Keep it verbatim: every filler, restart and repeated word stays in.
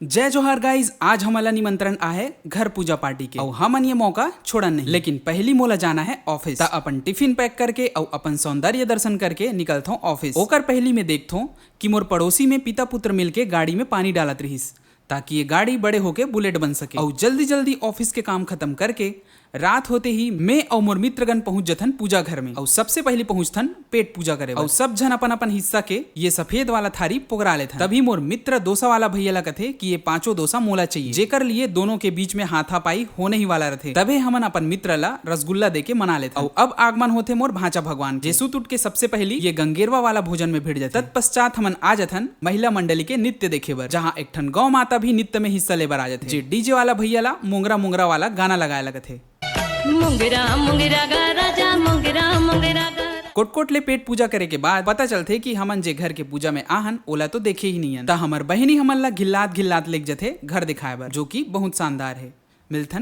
जय जोहार गाइस, आज हमन ला निमंत्रण आहे घर पूजा पार्टी के, अउ हमन ये मौका छोड़न नहीं। लेकिन पहली मोला जाना है ऑफिस, त अपन टिफिन पैक करके अउ अपन सौंदर्य दर्शन करके निकलथों ऑफिस। ओकर पहली में देखथों कि मोर पड़ोसी में पिता पुत्र मिलके गाड़ी में पानी डालत रहिस, ताकि ये गाड़ी बड़े होके बुलेट बन सके। अउ जल्दी जल्दी ऑफिस के काम खत्म करके रात होते ही मैं अउ मोर मित्रगण पहुंच जथन पूजा घर में, अउ सबसे पहली पहुंचथन पेट पूजा करे बर। अउ सब झन अपन अपन हिस्सा के ये सफेद वाला थारी पोगरा लेथन। तभी मोर मित्र दोसा वाला भैया ला कथे कि ये पांचों दोसा मोला चाहिए, जेकर लिए दोनों के बीच में हाथापाई होने ही वाला रथे। तभे हमन अपन मित्र ला रसगुल्ला देके मना लेथन। अउ अब आगमन होथे मोर भांचा भगवान के। जेसु टूट के सबसे पहली ये गंगेरवा वाला भोजन में भिड़ जाथे। तत्पश्चात हमन आ जथन महिला मंडली के नृत्य देखे बर, जहां एक ठन गौ माता भी नृत्य में हिस्सा ले बर आ जाथे, जे डीजे वाला भैया ला मोंगरा मोंगरा वाला गाना लगाए लगथे। मोंगरा मोंगरा गा राजा, मोंगरा मोंगरा गा। कोटकोट ले पेट पूजा करे के बाद पता चलथे कि हमन जे घर के पूजा में आहन, ओला तो देखे ही नइयन। त हमर बहिनी हमन ला घिल्लात घिल्लात लेग जथे घर दिखाए बर, जो कि बहुत शानदार हे। मिलथन